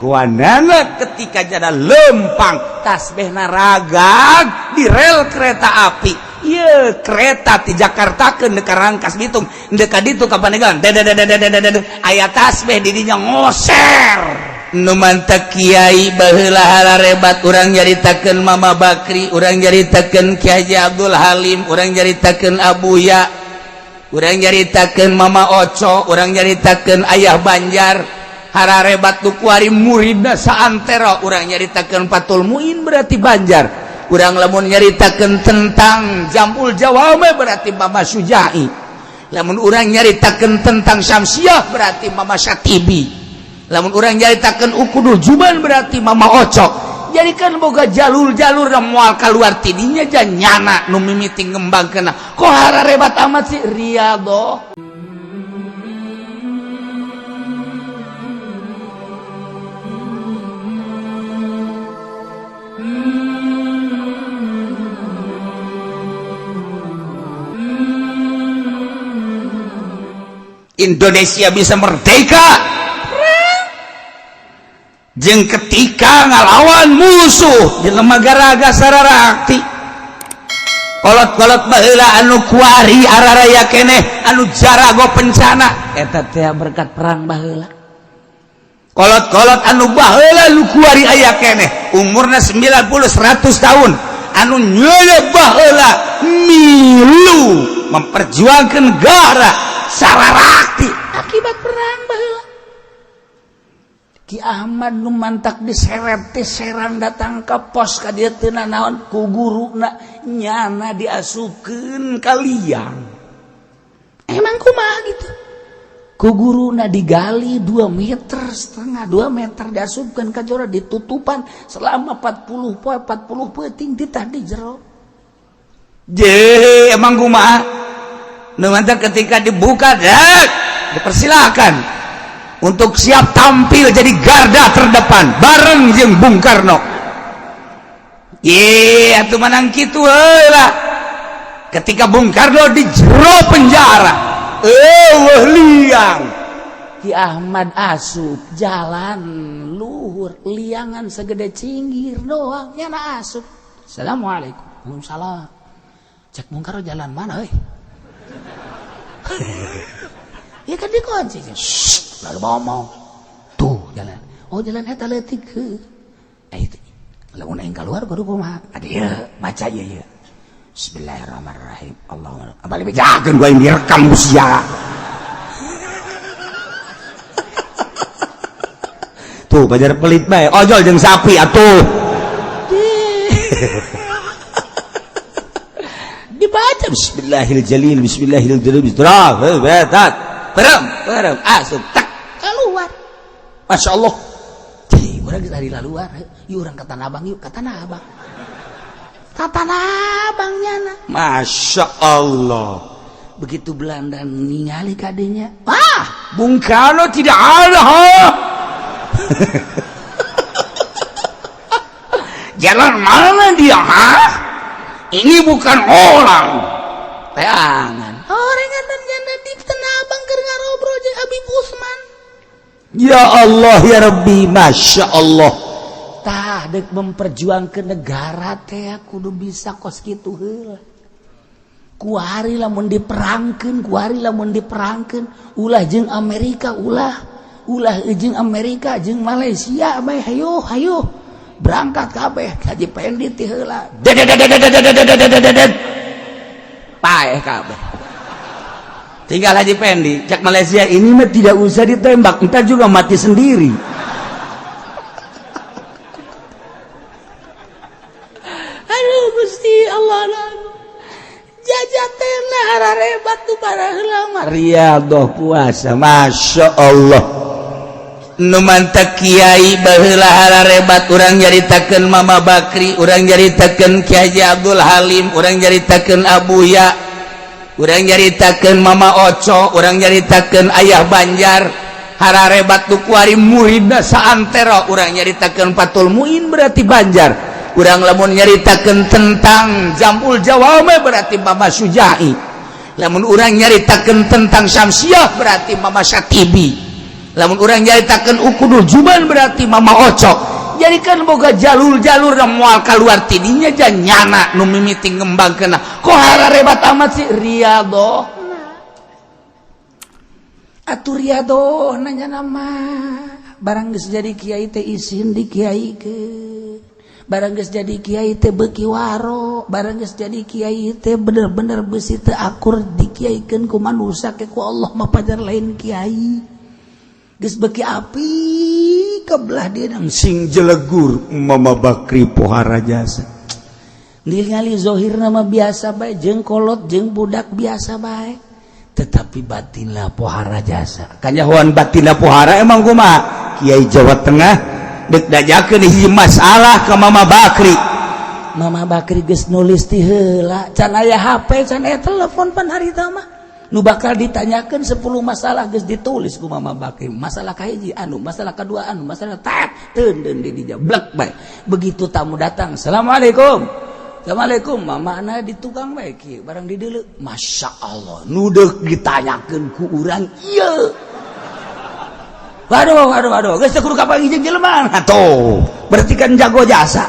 Kuanana ketika jada lempang tasbihna ragag di rel kereta api. Iya, kereta di Jakarta ke Rangkas Bitung, dekat itu ka Pandeglang, aya tasbih di dinya ngoser. Nu mantak kiai baheula hararebat, urang nyaritakeun Mama Bakri, urang nyaritakeun Ki Haji Abdul Halim, urang nyaritakeun Abuya, urang nyaritakeun Mama Oco, urang nyaritakeun Ayah Banjar. Hararebat nu kuari muridna saantero, urang nyaritakeun Fathul Muin berarti Banjar, urang lamun nyaritakeun tentang Jamul Jawame berarti Mama Sujai, lamun urang nyaritakeun tentang Syamsiah berarti Mama Syatibi, lamun urang nyaritakeun Ukudul Juban berarti Mama Oco. Jadi kan boga jalur-jalur dan moal keluar tidinya nyana nu mimiti ngembangkeun. Kok hararebat amat sih riyadhoh? Indonesia bisa merdeka jeng ketika ngalawan musuh di lembaga sararakti kolot-kolot baheula anu kuari araraya keneh anu jarago pencana eta teh berkat perang baheula. Kolot-kolot anu baheula nu kuari aya keneh umurna 90 100 tahun anu nyeuleuh baheula milu memperjuangkan negara sararakti akibat perang baheula. Ki Ahmad nu mantak diseret teh Serang datang ke pos ka dieu teu nanaon ku guruna nyana diasupkeun ka liang. Emang kumaha gitu? Ku guruna digali 2 meter setengah, 2 meter diasupkeun ka jero, ditutupan selama 40 poe 40 peuting ditah di jero. Je, emang kumaha? Nu mantak ketika dibuka dek, dipersilakan untuk siap tampil jadi garda terdepan bareng jeung Bung Karno. Ye, atuh menang kitu heula. Ketika Bung Karno di jero penjara, eueuh liang. Ki Ahmad asup jalan luhur liangan segede cinggir doang nyana asup. Assalamualaikum. Waalaikumsalam. Cek Bung Karno, jalan mana euy? Ya kan dikunci. Shh, lalu ngomong. Tuh jalan. Oh, jalan eta leutik heuh. Eh itu. Lamun aing keluar kudu kumaha? Ade ieu, baca ieu ieu. Bismillahirrahmanirrahim. Allahumma balik bejakeun gua yang direkam ku sia. Tuh bajar pelit bae. Ojol jeung sapi atuh. Dibaca bismillahirrahmanirrahim, bismillahirrahmanirrahim. Bismillahirrahmanirrahim. Perem, perem, asup, tak keluar. Masya Allah. Jadi, urang dari luar, yuk urang ke Tanah Abang yuk, ke Tanah Abang. Ke Tanah Abang nyana. Masya Allah. Begitu Belanda ningali kadenya, ah, Bung Karno tidak ada, ha? Jalan mana dia, ha? Ini bukan orang. Teangan. Orengan dan janda di Tanah Abang keur ngarobrol jeung Habib Usman. Ya Allah ya Rabbi, Masya Allah. Tah dek memperjuangkan negara teh kudu bisa kos kitu heula. Kuari lamun diperangkeun, kuari lamun diperangkeun, ulah jeung Amerika ulah, ulah jeung Amerika jeung Malaysia bae hayo hayo. Berangkat kabeh Haji Pendi ti heula. Dedet paeh kabeh. Tinggal Haji Pendi, cek Malaysia ini mah tidak usah ditembak, entar juga mati sendiri. Aduh Gusti Allah, jajatena hararebat tuh baheula mah riyadhah puasa, Masya Allah. Nu mantak kiai baheula hararebat, urang nyaritakeun Mama Bakri, urang nyaritakeun Ki Haji Abdul Halim, urang nyaritakeun Abuya, urang nyaritakeun Mama Oco, urang nyaritakeun Ayah Banjar. Hararebat nu kuari muridna saantero, urang nyaritakeun Fathul Muin berarti Banjar, urang lamun nyaritakeun tentang Jamul Jawame berarti Mama Sujai, lamun urang nyaritakeun tentang Syamsiah berarti Mama Syatibi, Lamun urang nyaritakeun ukudul juban berarti Mama Ocok. Jadi kan boga jalur-jalur yang moal keluar tidinya nyana nu mimiti ngembangkeun. Kok hararebat amat sih riyadhoh? Atuh riyadhoh nanya nama barang geus jadi kiai teh isin di kiaikeun. Barang geus jadi kiai teh beuki waro, barang geus jadi kiai teh bener-bener beusi teu akur dikiaikeun ku manusia ke ku Allah mah pajar lain kiai. Geus beuki api kebelah dia sing jelegur Mama Bakri pohara jasa. Ningali zohir nama biasa bae jeung kolot jeung budak biasa bae. Tetapi batinlah pohara jasa. Kanyahoan batinlah pohara emang kumaha? Kiai Jawa Tengah dek dajakeun hiji masalah ke Mama Bakri. Mama Bakri geus nulis ti heula, can aya HP, can aya telepon pan harita mah. Nu bakal ditanyakeun 10 masalah geus ditulis ku Mama Bakri. Masalah kahiji anu, masalah kedua anu, masalah tak teundeun di dinya blek bae. Begitu tamu datang, "Assalamualaikum." "Assalamualaikum." Mama ana di tukang bae kieu, barang dideuleu. Masya Allah, nu deuk ditanyakeun ku urang ieu. Waduh, waduh, waduh, geus teu kudu kapanggih jeung jelema. Nah, tuh, berarti kan jago jasa.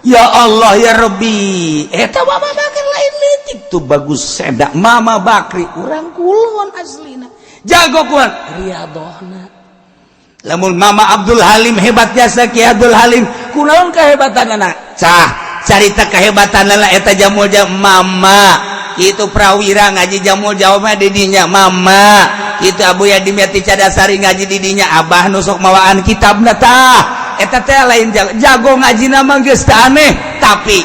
Ya Allah ya Rabbi, eta Mama Bakri lain leutik tuh bagus sedak Mama Bakri urang kulon aslina. Jago kuan riyadhohna. Lamun Mama Abdul Halim hebat jasa Ki Abdul Halim, kunaon kehebatanana? Cah, carita kehebatanana eta jamul jam Mama. Itu prawira ngaji jamul jawab didinya Mama. Itu Abu Yadimyati Cadasari ngaji didinya Abah nusok mawaan kitabna tah. Eta teh lain jago, jago ngaji nama geus teu aneh, tapi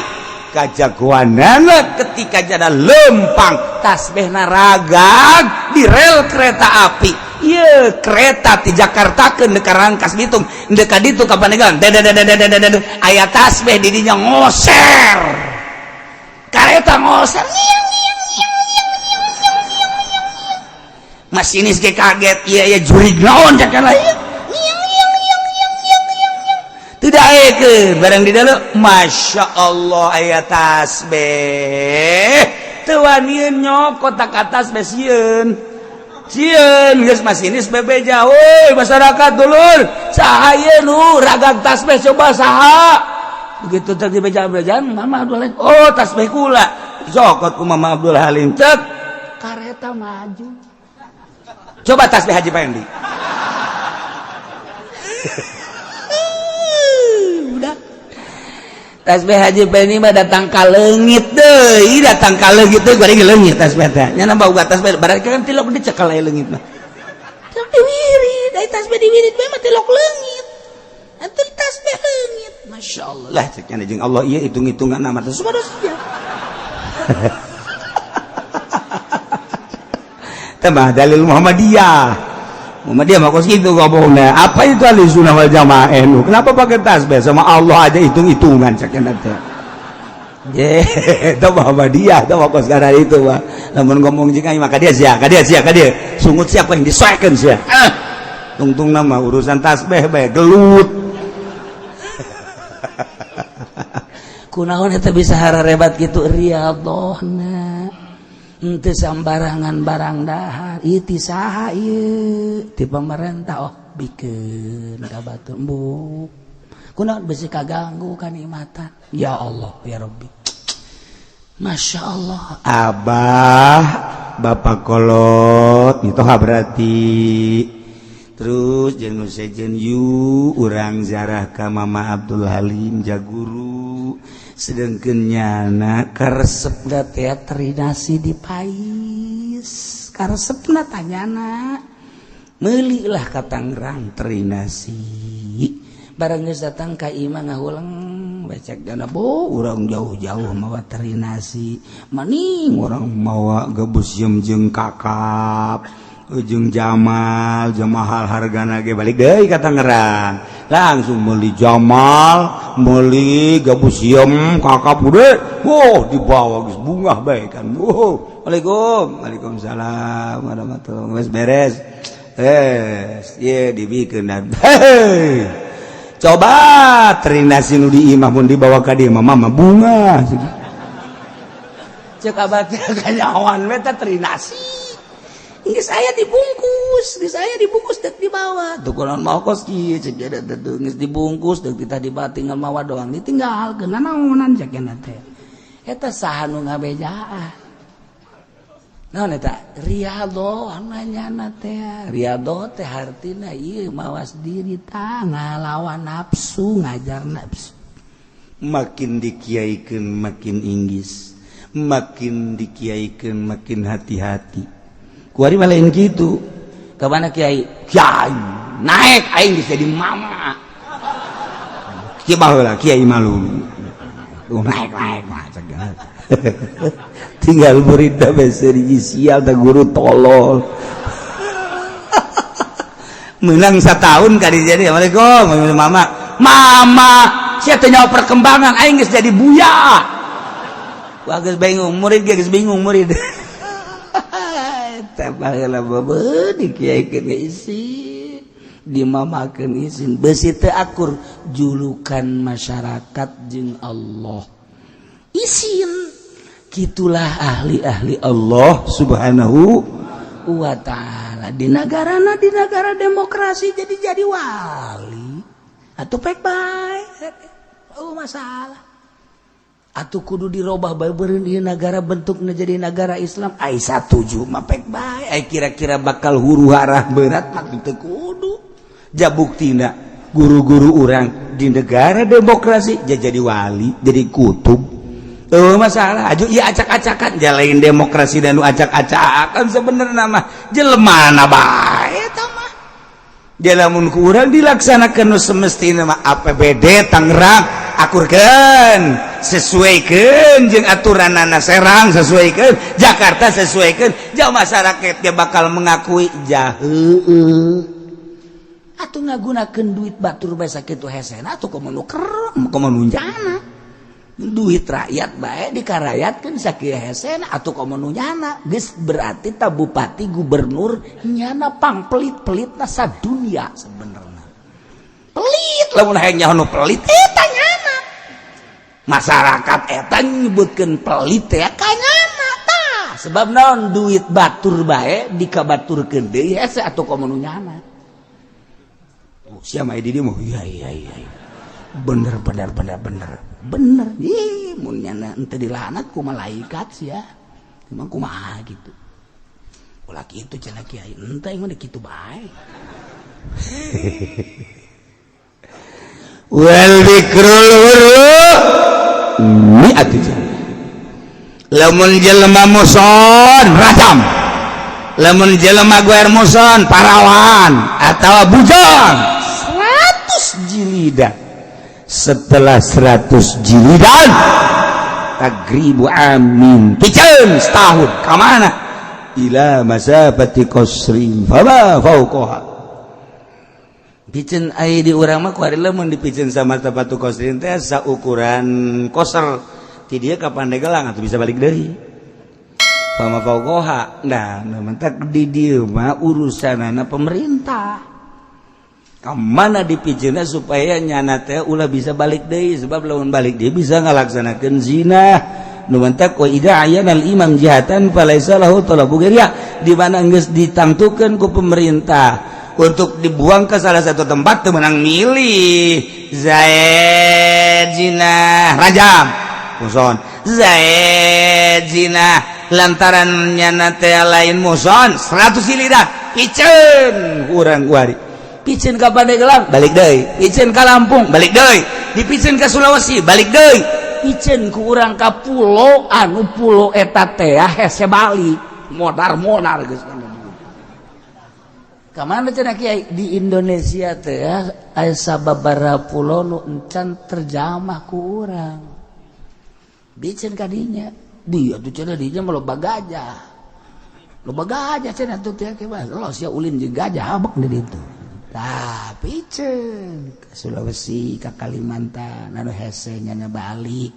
kajagoanana ketika jada lempang tasbihna ragag di rel kereta api. Ieu kereta ti Jakarta ke Rangkas Bitung ndek ka ditu ka Pandeglang, aya tasbih di dinya ngoser. Kareta ngoser. Masinis ge kaget, iya iya jurig naon cak lain. Tidak ayekeun barang di dalam, Masya Allah aya tasbih. Teu wanian nyokot ka tasbih sieun. Sieun geus masinis bebeja, "Woi masyarakat dulur, saha ieu nu ragag tasbih coba saha?" Begitu teh dibeja-bejaan Mama Abdul Halim, "Oh tasbih kula." Cokot ku Mama Abdul Halim, cek kareta maju. Coba tasbih Haji Pendi. Udah. Tasbih Haji Pendi mah datang ka leungit deui, datang ka leungit deui bari leungit tasbih teh. Nya nambah uga tasbih berarti kan tilok dicekal aya leungit mah. Tilok diwirid, ai tasbih diwirid bae mah tilok leungit. Atuh tasbih leungit. Masya Allah. Lah cek nya jeung Allah ieu hitung-hitungan nama teh subhanallah. Tambah dalil Muhammadiyah. Muhammadiyah mah kos gitu ngomongnya. Apa itu ahli sunnah wal jamaah NU? Kenapa pakai tasbih? Sama Allah aja hitung-hitungan cek teh. Ye, itu Muhammadiyah, itu mah kos gara itu mah. Lamun ngomong jeung aing maka dia sia, ka dia sia, ka dia. Sungut siapa yang disoekeun sia. Ah. Tungtung nama urusan tasbih bae gelut. Kunaon eta bisa hararebat kitu riyadhohna. Henteu sambarangan barang dahar ieu ti saha ieu ti pemerintah, oh bikeun ka batur embuk kunaon bisi kaganggu kanikmatan. Ya Allah ya Rabbi, Masya Allah. Abah bapak kolot itu berarti terus jeung sejen yu urang ziarah ka Mama Abdul Halim jaguru sedangkan nyana karesepna teh terinasi di pais karesepna tanyana meulilah ka Tangerang terinasi barang geus datang ka imah ngahuleng becek dana bo urang jauh-jauh mawa terinasi maning urang mawa gabus jeung kakap ujung Jamal Jamahal hargana ge balik deui ka Tangerang langsung meuli Jamal meuli gabus siem kakap udah wow dibawa geus bungah bae kan. Wow, Waalaikum waalaikumsalam warahmatullahi geus beres ye dibikeun dan coba terinasi nu di imah mun dibawa ka dieu mah mama bunga cek abah teh kanyawan we teh terinasi. Geus aya dibungkus, geus aya dibungkus dek dibawa. Tuh kunaon mau kos kieu cek dia teh, geus dibungkus dek kita dibawa, tinggal mawa doang, ditinggalkeun naonan cek teh. Eta saha nu ngabejaan? Naon eta? Riyadhoh nanyana teh. Riyadhoh teh hartina ieu mawas diri tah, ngalawan nafsu, ngajar nafsu. Makin dikiaikeun makin inggis, makin dikiaikeun makin hati-hati. Kuari mah lain kitu. Ka mana kiai? Kiai naik aing geus jadi mama. Kieu baheula kiai malu. Tuh naik naik mah cek. Tinggal murid beseri sial teh, guru tolol. Menang setahun kali jadi, "Assalamualaikum mama." Mama sia teh nyawa perkembangan, aing geus jadi buya. Wah, geus bingung murid, geus bingung murid. Eta baheula bebeut dikiaikeun ge isin, dimamakeun isin, beusi teu akur julukan masyarakat jeung Allah isin. Gitulah ahli-ahli Allah Subhanahu wa ta'ala di negara, di negara demokrasi jadi wali atau pek bae. Oh, masalah atau kudu dirobah bae beureun ieu negara bentukna jadi negara Islam. Ai satuju mah pek bae, ai kira-kira bakal huru hara berat mah teu kudu. Ja buktina guru-guru urang di negara demokrasi jadi wali, jadi kutub. Oh, masalah aju iya acak-acakan jalain demokrasi dan nu acak-acakan sebenarnya mah jelema na bae eta mah. Lamun kurang dilaksanakan nu semestinya mah APBD Tangerang akurkeun, sesuaikan jeung aturanana. Serang sesuaikan, Jakarta sesuaikan, jauh masyarakat dia bakal mengakui jahe atau ngagunakeun duit batur bae sakitu hesena atuh, komo nu kerem, komo nu nyana. Duit rakyat bae dikarayatkeun sakieu hesena atuh, komo nu nyana. Geus berarti ta bupati gubernur nyana pang pelit-pelitna sadunia. Sebenarnya pelit, lamun hayang nyaho nu pelit eta nyana. Masyarakat eta nyebutkeun pelit ya ka nyana tah, sebab naon? Duit batur bae dikabaturkeun deui hese atuh, komo nu nyana. Oh, siapa di dia mau iya, bener bener bener bener bener. Ih, mun nyana ente dilaknat ku malaikat sih ya, emang kumaha gitu? Ulah kitu cenah kiai, ente emang kitu bae. Wal bikrul hurru mi'atu jaldah. Lamun jelema muhson rajam, lamun jelema guer muhson, parawan atau bujang, 100 jilidan. Setelah 100 jilidan, tagribu amin, piceun setahun. Kamana? Ila masafati qasrin fama fauqaha. Piceun ai di urang mah kuari lamun dipiceun sama sepatu qasrin teh saukuran koser ti dieu ka Pandeglang atuh bisa balik deui, fama fauqaha. Nah, mentak di dieu mah urusanana pemerintah mana dipiceunna supaya nyana teh ulah bisa balik deui, sebab lamun balik deui bisa ngalaksanakeun zina. Nu mantak wa idza ayyana al imam jihatan falaisa lahu talabu ghairiha. Di mana geus ditangtukeun ku pemerintah untuk dibuang ke salah satu tempat, teu meunang milih. Zaid zina, rajam. Muhson Zaid zina, lantaran nyana teh lain muhson, 100 jilidan, piceun urang kuari. Piceun ka Pandeglang, balik deui. Piceun ka Lampung, balik deui. Dipiceun ka Sulawesi, balik deui. Piceun ku urang ka pulo anu pulo eta teh hese balik, modar-modar geus. Ka mana cenah kiai? Di Indonesia teh aya sababaraha pulo nu encan terjamah ku urang, piceun ka dinya. Dia tuh cenah dinya mah loba gajah, loba gajah cenah tuh teh. Lo sia ulin jeung gajah habek di ditu. Tah, piceun ke Sulawesi, ke Kalimantan anu hese nya balik.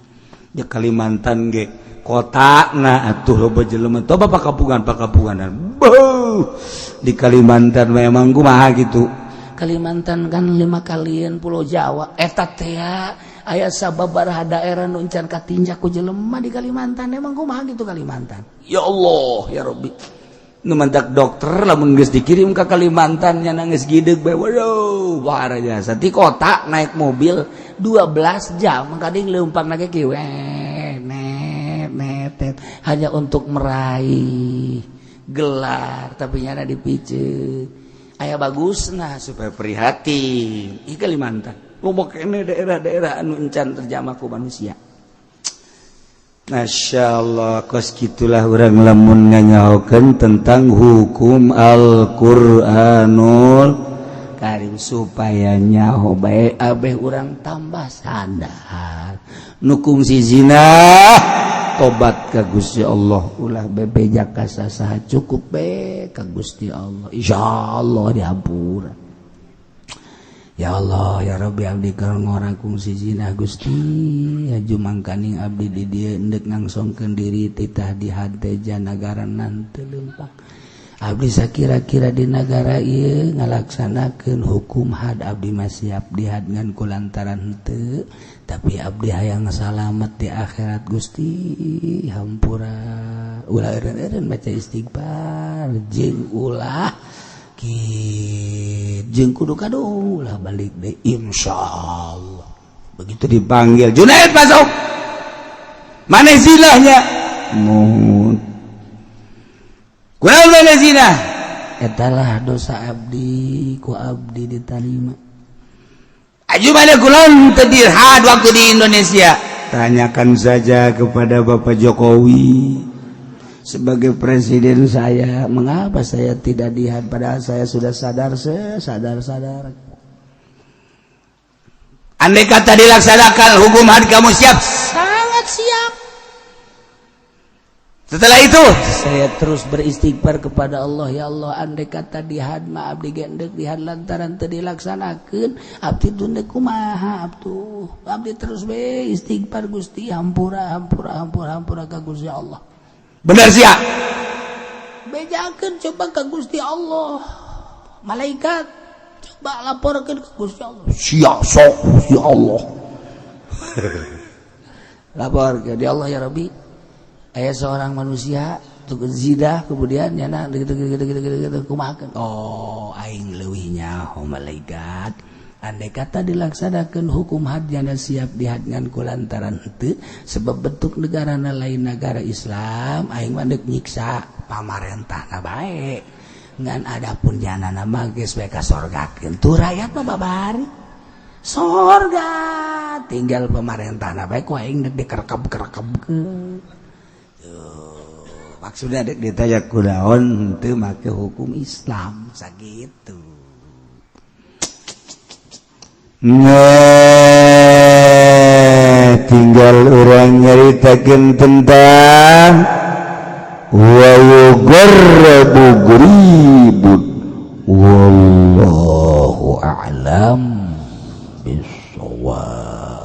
Di Kalimantan ge kota nah atuh loba jelema, toba pakapungan pakapungan. Beuh, di Kalimantan memang kumaha gitu. Kalimantan kan lima kalian Pulau Jawa eta teh aya sababaraha daerah nu encan katinjak ku jelema di Kalimantan. Emang kumaha gitu Kalimantan? Ya Allah ya Rabbi. Nu mantak dokter lamun geus dikirim ke Kalimantan nya geus gideg bae, waduh, bahaya. Ti kota naik mobil 12 jam, kadang leumpang lagi kieu net net net, hanya untuk meraih gelar, tapi nyana dipiceun aya bagus. Nah, supaya prihatin di Kalimantan loba kene daerah-daerah anu encan terjamah ku manusia. Masya Allah, kos gitulah urang lamun nganyahokeun tentang hukum Al-Qur'anul Karim, supaya nyaho bae abeh urang tambah sadar. Nu kungsi zina, tobat ka Gusti Allah, ulah bebeja ka sasaha, cukup be ka Gusti Allah, insyaallah dihampura. Ya Allah, ya Rabbi, abdi keur ngora kungsi zina, Gusti. Aju mangkaning abdi di dieu endek ngangsongkeun diri titah di hate nagara nanti lempang. Abdi sakira-kira di nagara ieu ngalaksanakeun hukum had, abdi mah siap dihad, ngan kulantaran henteu, tapi abdi hayang salamet di akhirat, Gusti, hampura. Ulah eureun-eureun maca istighfar jeung ulah jeung kudu kado lah balik deh, insyaallah. Begitu dipanggil, "Junaid, masuk." "Mana zinahnya?" "Muhun." "Kunaon mana zina?" "Etalah dosa abdi, ku abdi diterima." "Aju mana kulon teu dihad waktu di Indonesia?" Tanyakan saja kepada Bapak Jokowi sebagai presiden saya, mengapa saya tidak dihad padahal saya sudah sadar, sadar sadar. Andai kata dilaksanakan hukum had, kamu siap? Sangat siap. Setelah itu saya terus beristighfar kepada Allah, "Ya Allah, andai kata dihad mah abdi gendek dihad, lantaran teu dilaksanakeun abdi teu kumaha abtu." Abdi terus be istighfar, "Gusti, hampura, hampura, hampura, hampura ka Gusti Allah." Bener siap. Bejakeun coba ke Gusti Allah. Malaikat coba laporkeun ke Gusti Allah. Siap sok Gusti Allah. Lapor ke dia, "Allah, ya Rabbi, aya seorang manusia tuh zina, kemudian nyana gitu gitu gitu gitu gitu, kumaha?" "Oh, aing leuwih nyaho, malaikat. Andai kata dilaksanakan hukum had, jana siap dihad, ngan kulantaran henteu, sebab bentuk negara lain negara Islam, aing mah deuk nyiksa pamarentahna bae, ngan adapun jana nama geus we ka sorgakeun tuh rakyat mah, babari sorga, tinggal pemarentahna bae ku aing deuk dikerkeb-kerkebkeun." Maksudnya dek ditanya kunaon teu make hukum Islam sakitu. Nah, tinggal urang nyaritakeun tentang wa yugarrabu gharibun, wallahu a'lam bissawab.